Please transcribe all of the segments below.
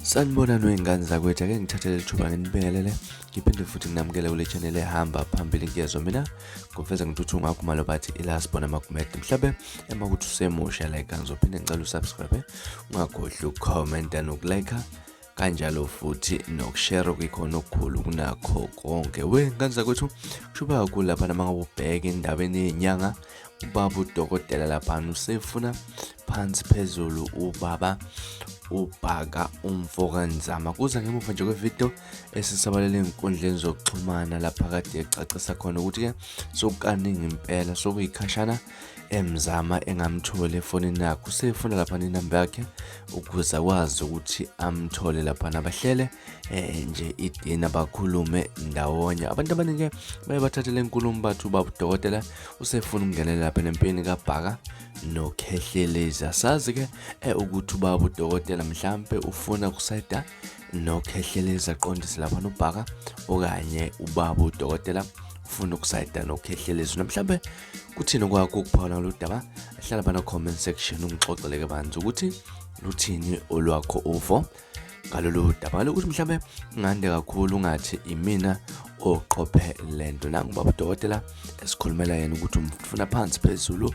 Sanibonani wey'ngane zakwethu, ake ngithathe leli thuba nginibingelele ngiphinde futhi nginamukele kule channel ehamba phambili. Ngiyezwa mina ngomfeza ngintuthu ngakhumalo bathi ila sibona amakumede. Mhlawumbe ema ukuthi usemusha like, ngizophinde ngicela usubscribe, ungakhohlwa ukukhomenta nokulike kanjalo futhi nokushare okuyikhona okukhulu kunakho konke. We ngane zakwethu, kushuba kakhulu lapha nama ngabe ubheke endabeni yenyanga, ubaba udokotela laphana usefuna phansi phezulu ubaba ubhaka umfo kaNzama. Kuza ngemuva nje kwevidiyo esisabalele ey'nkundleni zokuxhumana lapha kade ecacisa khona ukuthi-ke sokukaningi impela sokuyikhashana emzama engamtholi efonini yakhe, usefuna laphana inamba yakhe ukuze akwazi ukuthi amthole laphana bahlele nje idina bakhulume ndawonye. Abantu abaningi baye bathathe le nkulumo bathi ubaba udokotela usefuna ukungenela lapha nempini kaBhaka noKhehlelezi. Asazi-ke ukuthi ubaba udokotela mhlampe ufuna kusayida noKhehlelezi aqondise lapha nobhaka, okanye ubaba udokotela ufuna ukusayida noKhehlelezi. Mhlampe kuthini kwakho ukuphawula ngalo daba? Hlala bana comment section ungixoxele kabanzi ukuthi luthini olwakho uvo ngalolu daba, ngalokuthi mhlambe ngande kakhulu ungathi imina oqophe lento. Nangu baba udokotela esikhulumela yena ukuthi umfuna phansi phezulu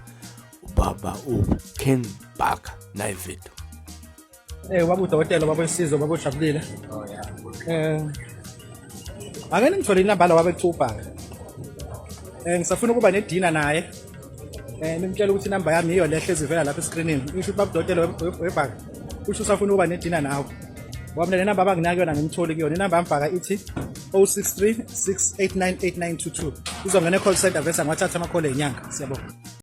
ubaba uKing Bhaka. Nayi video. Baba udokotela, baba wesizwe, baba ojabulile. Ake ningithole inamba la baba eCubha. Ngisafuna ukuba nedina naye. Nimtshela ukuthi inamba yami yiyo lehle ezivela lapha escreenini. Isho ukuthi baba udokotela webhaka. Usho usafuna ukuba nedina nawe. Ngoba mina le namba abanginaka yona ngimtholi kuyona. Inamba yami ithi 063 689 8922. Izongena e-call center bese ngiwathatha ama-call enyanga. Siyabonga.